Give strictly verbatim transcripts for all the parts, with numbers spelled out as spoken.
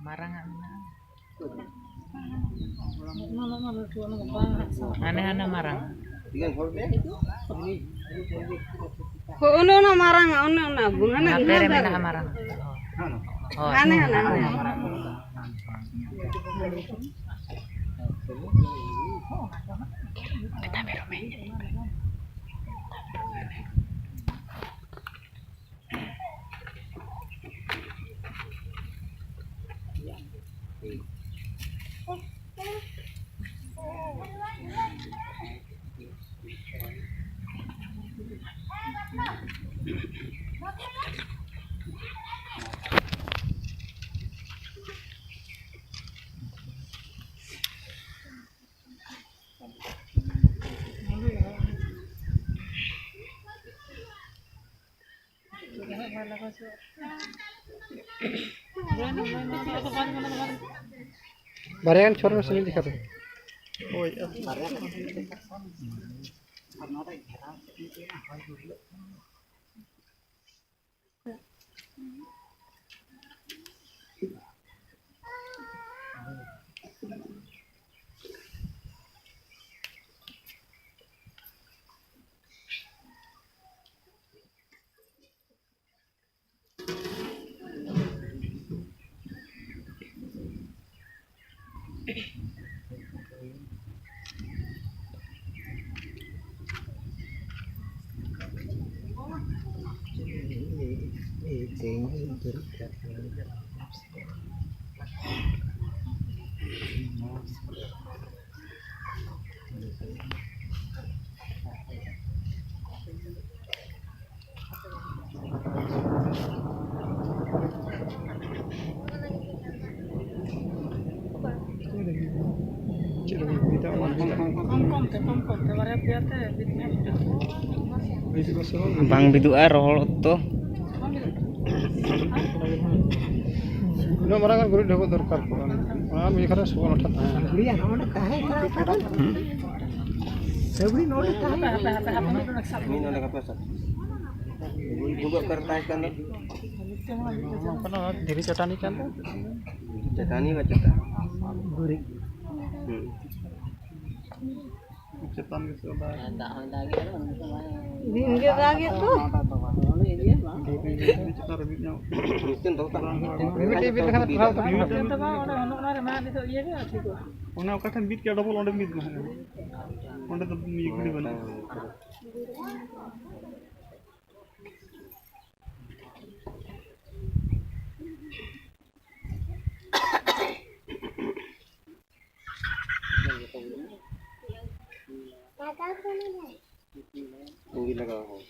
ᱢᱟᱨᱟᱝ ᱟᱜ ᱢᱮᱱᱟᱜᱼᱟ᱾ ᱦᱟᱱᱮ ᱦᱟᱱᱮ ᱢᱟᱨᱟᱝ᱾ ᱦᱳ, ᱚᱱᱮ ᱚᱱᱟ ᱢᱟᱨᱟᱝ ᱟᱜ, ᱚᱱᱮ ᱚᱱᱟ ᱵᱩ-, ᱦᱟᱱᱮ ᱦᱟᱱᱛᱮ ᱨᱮ ᱫᱷᱟᱨᱮ᱾ ᱢᱮᱱᱟᱜᱼᱟ ᱢᱟᱨᱟᱝ ᱟᱜ᱾ ᱦᱳᱭ᱾ ᱦᱟᱱᱮ ᱦᱟᱱᱟ, ᱦᱟᱱᱮ ᱦᱟᱱᱟ᱾ ᱵᱟᱨᱭᱟ ᱜᱟᱱ ᱪᱷᱚᱨ ᱢᱮᱥᱮ ᱢᱤᱫ ᱡᱚᱠᱷᱟ ᱨᱮ᱾ ᱦᱳᱭ᱾ ᱠᱚᱢ ᱠᱚᱢ ᱛᱮ, ᱠᱚᱢ ᱠᱚᱢ ᱛᱮ, ᱵᱟᱨᱭᱟ ᱯᱮᱭᱟ ᱛᱮ᱾ ᱵᱟᱝ ᱵᱤᱫᱩᱜᱼᱟ ᱨᱚᱦᱚᱲ ᱚᱠᱛᱚ᱾ ᱩᱱᱟᱹᱜ ᱢᱟᱨᱟᱝ ᱜᱩᱨᱤᱡ ᱰᱷᱟᱹᱵᱩᱜ ᱫᱚᱨᱠᱟᱨ ᱠᱚᱜᱼᱟ᱾ ᱚᱱᱟ ᱢᱤᱫ ᱡᱚᱠᱷᱟ ᱨᱮ ᱥᱚᱵᱚᱞ ᱦᱚᱴᱷᱟᱛ ᱛᱟᱦᱮᱸ᱾ ᱦᱩᱸ᱾ ᱢᱤᱫ ᱱᱚᱰᱮ ᱜᱟᱯᱮ ᱥᱟᱵ᱾ ᱜᱩᱨᱤᱡ ᱰᱷᱟᱹᱵᱩᱜ ᱚᱠᱟᱨᱮ ᱛᱟᱦᱮᱸ ᱠᱟᱱ ᱫᱚ? ᱱᱚᱝᱠᱟᱱᱟᱜ ᱫᱷᱤᱨᱤ ᱪᱟᱹᱴᱟᱹᱱᱤ ᱠᱟᱱ ᱫᱚ᱾ ᱪᱟᱹᱴᱟᱹᱱᱤ ᱵᱟ ᱪᱟᱹᱴᱟᱹᱱᱤ᱾ ᱦᱩᱸ᱾ ᱪᱮᱛᱟᱱ ᱜᱮ ᱥᱮ ᱚᱱᱟ? ᱫᱟᱜ ᱦᱚᱸᱭ ᱫᱟᱜᱮᱜᱼᱟ, ᱩᱱ ᱥᱚᱢᱚᱭ ᱫᱤᱱ ᱜᱮ ᱫᱟᱜᱮᱫ ᱫᱚ᱾ ᱫᱷᱤᱨᱤ ᱪᱮᱛᱟᱱ ᱨᱮ ᱢᱤᱫ ᱧᱚᱜ᱾ ᱢᱤᱫᱴᱮᱱ ᱫᱚᱦᱚ ᱠᱟᱜ ᱢᱮ᱾ ᱢᱤᱫᱴᱮᱱ ᱫᱚ ᱵᱟᱝ, ᱚᱱᱮ ᱚᱱᱟ ᱨᱮ ᱢᱟ ᱱᱤᱛᱚᱜ ᱤᱭᱟᱹ ᱜᱮ ᱴᱷᱤᱠᱚᱜᱼᱟ᱾ ᱚᱱᱮ ᱚᱠᱟ ᱴᱷᱮᱱ ᱵᱤᱫ ᱠᱮᱫ ᱰᱚᱵᱚᱞ, ᱚᱸᱰᱮ ᱢᱤᱫ ᱢᱮ ᱦᱟᱸᱜ᱾ ᱚᱸᱰᱮ ᱫᱚ ᱤᱭᱟᱹ ᱜᱷᱩᱲᱤ ᱵᱟᱹᱱᱩᱜᱼᱟ᱾ ᱯᱩᱸᱜᱤ ᱞᱟᱜᱟᱣ ᱦᱚᱸ᱾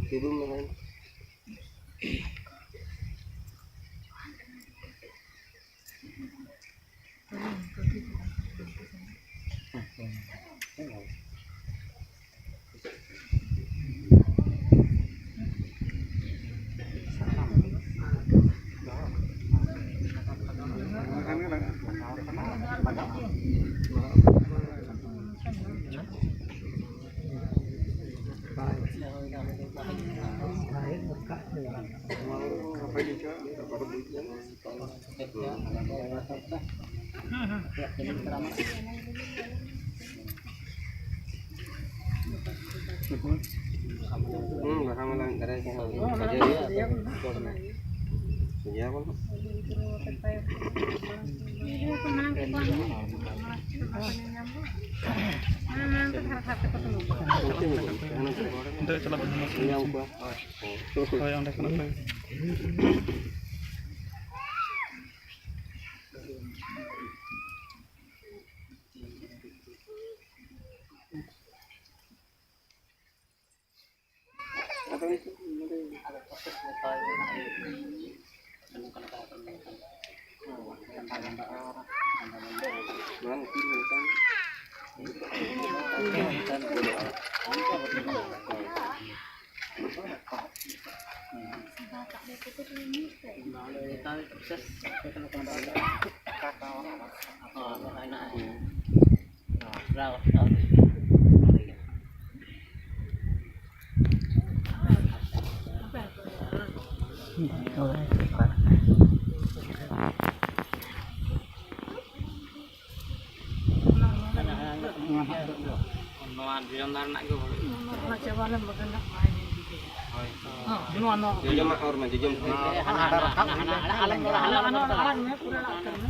ᱠᱤᱫᱩᱵ ᱢᱮ ᱦᱟᱸᱜ᱾ ᱦᱩᱸ, ᱵᱟᱦᱟ ᱢᱟᱞᱟ ᱢᱤᱫ ᱫᱷᱟᱨᱮ ᱜᱮ ᱦᱟᱸᱜ ᱥᱟᱡᱟᱣ ᱦᱩᱭᱩᱜᱼᱟ, ᱟᱫᱚ ᱯᱚᱨ ᱢᱟ ᱥᱟᱡᱟᱣ ᱵᱟᱹᱱᱩᱜ᱾ ᱚᱱᱛᱮ ᱪᱟᱞᱟᱜ ᱵᱮᱱ, ᱧᱟᱢ ᱠᱚᱣᱟ᱾ ᱦᱳᱭ, ᱚᱸᱰᱮ ᱠᱷᱚᱱᱟᱜ ᱠᱚ ᱱᱚᱣᱟ ᱡᱚᱡᱚᱢ ᱫᱷᱟᱨᱮ ᱨᱮᱱᱟᱜ ᱜᱮ ᱵᱷᱟᱹᱜᱤ᱾ ᱱᱚᱣᱟ ᱪᱟᱵᱟ ᱞᱮᱱ ᱵᱟᱠᱷᱟᱱ ᱦᱟᱸᱜ ᱵᱟᱭ ᱧᱮᱞ ᱴᱷᱤᱠᱟᱹᱭᱟ᱾ ᱦᱳᱭ᱾ ᱦᱚᱸ, ᱱᱚᱣᱟ, ᱱᱚᱣᱟ᱾ ᱡᱚᱡᱚᱢᱟᱜ ᱚᱨ ᱢᱮ, ᱡᱚᱡᱚᱢ ᱴᱷᱤᱠ᱾ ᱦᱟᱱᱟ, ᱦᱟᱱᱟ, ᱦᱟᱱᱟ, ᱦᱟᱱᱟ, ᱟᱞᱚᱢ ᱨᱚᱲᱟ, ᱟᱞᱚᱢ ᱨᱚᱲᱟ᱾ ᱟᱲᱟᱜ ᱢᱮ, ᱯᱩᱨᱟᱹ ᱟᱲᱟᱜ ᱩᱛᱟᱹᱨ ᱢᱮ᱾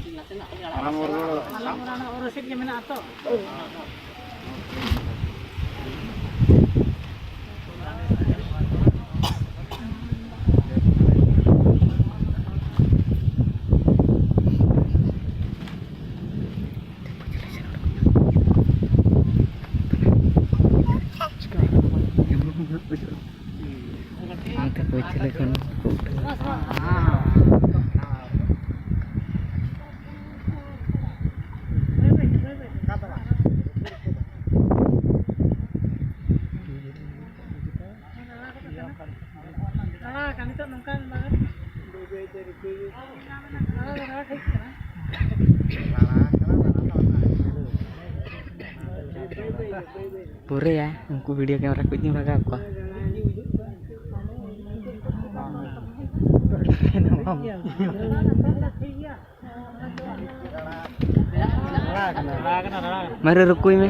ᱟᱞᱚᱢ ᱨᱚᱲᱟ, ᱟᱞᱚᱢ ᱨᱚᱲᱟ, ᱚᱱᱟ ᱚᱨ ᱨᱚᱥᱤᱫ ᱜᱮ ᱢᱮᱱᱟᱜᱼᱟ ᱛᱚ᱾ ᱚᱱᱛᱮ ᱯᱟᱹᱪᱷᱞᱟᱹ ᱠᱷᱚᱱ ᱠᱚ ᱩᱴᱷᱟᱹᱣᱟ᱾ ᱯᱩᱨᱟᱹᱭᱟ, ᱩᱱᱠᱩ ᱵᱷᱤᱰᱤᱭᱳ ᱠᱮᱢᱮᱨᱟ ᱠᱚ ᱤᱧ ᱞᱟᱜᱟᱣ ᱠᱚᱣᱟ᱾ ᱢᱟᱨᱮ ᱨᱩᱠᱩᱭ ᱢᱮ᱾